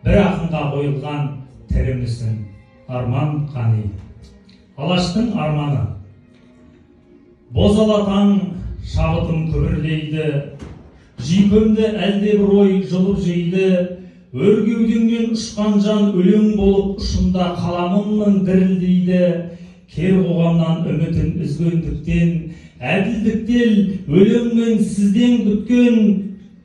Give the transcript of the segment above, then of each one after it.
Бір ақынға қойылған тірі мүсін. Арман Қани. Алаштың арманы. Бозала таң, шабытым күбірлейді, жүйкемді әлдебір ой жұлып жейді. Өр кеудеңнен ұшқан жан өлең болып, ұшында қаламымның дірілдейді. Кер қоғамнан үмітін үзгендіктен, әділдіктел өлеңмен сізден күткен.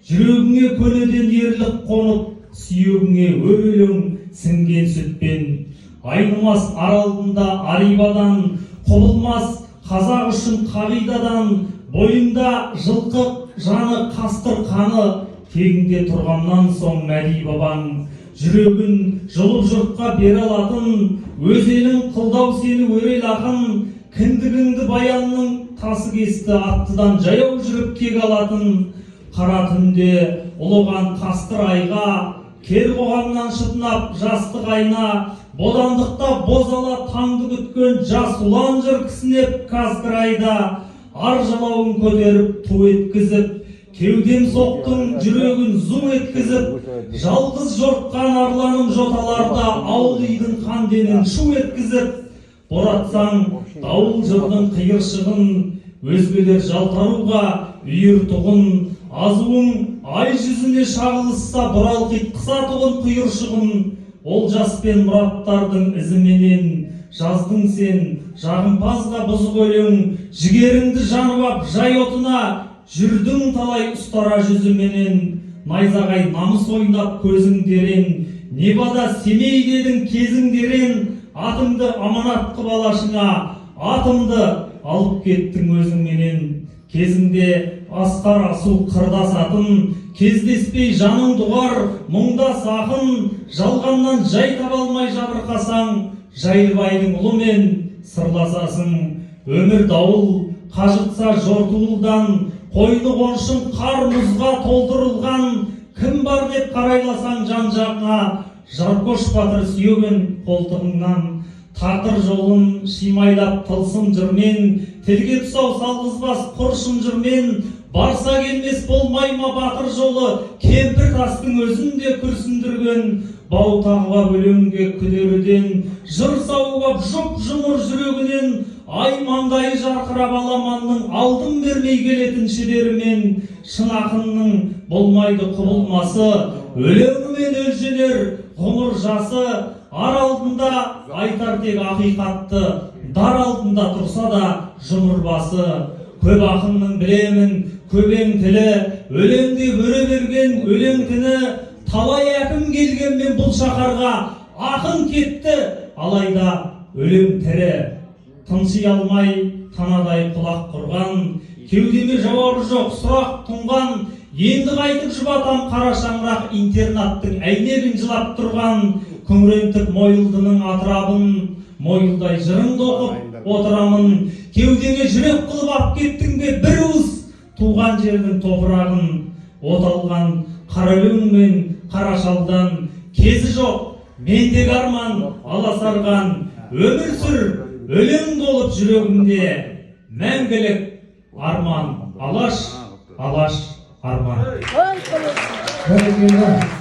Жүрегіңе көнеден ерлік қонып, сүйегіңе өр өлең сіңген сүтпен. Айнымас ар алдында арибадан, құбылмас қазақ үшін қағидадан. Бойында жылқы жаны, қасқыр қаны, тегінде тұрғаннан соң Мәди бабаң жүрегін жұлып жұртқа бере алатын. Өз елің қылдау сені өрел ақын. Кіндігіңді Баянның тасы кесті, аттыдан жаяу жүріп кек алатын. Қара түнде ұлыған қасқыр айға, кер қоғамнан шытынап жастық айна. Бодандықта бозала таңды күткен жас ұлан жыр кісінеп Казкрайда. Ар жалауын көтеріп, ту еткізіп, кеудем соқтың жүрегін зу еткізіп. Жалғыз жортқан арланым жоталарда ауыл үйдің қан денін шу еткізіп. Боратсаң дауыл жырдың қиыршығын, өзгелер жалтаруға үйір тұғын. Азуың ай жүзіне шағылысса, бұралқи қысатұғын құйыршығын. Олжас пен Мұраттардың ізіменен жаздың сен жағымпазға бұзық өлең. Жігеріңді жанып ап жай отына, жүрдің талай ұстара жүзіменен. Найзағай намыс ойнап көзің дерен, Невада, Семей дедің кезің дерен. Атыңды аманат қып алашыңа, атымды алып кеттің өзіңменен. Кезіңде асқар асу қырдасатын, кездеспей жаның дұғар мұңдас ақын. Жалғаннан жай таба алмай жабырқасаң, Жайлыбайдың ұлымен сырласасың. Өмір дауыл қажытса жортуылдан, қойны қоншың қар мұзға толтырылған. Кім бар деп қарайласаң жан жағыңа, Жаркош батыр сүйеген қолтығыңнан. Тағдыр жолын шимайлап тылсым жырмен, тілге тұсау салғызбас құр шынжырмен. Барса келмес болмай ма батыр жолы, кемпір тастың өзін де күрсіндірген. Бау тағып ап өлеңге күдеріден, жыр сауып ап жұп жұмыр жүрегінен. Ай маңдайы жарқырап аламанның алдын бермей келетін шідерімен. Шын ақынның болмайды құбылмасы, өлеңімен өлшенер ғұмыр жасы. Ар алдында айтар тек ақиқатты, дар алдында тұрса да жұмыр басы. Көп ақынның, білемін, көбең тілі, өлеңде өре берген өлең тіні. Талай әкім келгенмен бұл шаһарға, ақын кетті, алайда өлең тірі. Тынши алмай танадай құлақ құрған, кеудеме жауабы жоқ сұрақ тұнған. Енді қайтып жұбатам қара шаңырақ интернаттың әйнегін жылап тұрған. Күңірентіп Мойылдының атырабын, мойылдай жырыңды оқып отырамын. Кеудеңе жүрек қылып ап кеттің бе бір уыс туған жердің топырағын? От алған қара өлең мен қара шалдан кезі жоқ мендегі арман аласарған. Өмір сүр өлең болып жүрегімде, мәңгілік арман, Алаш, Алаш, арман. Бәрекелді.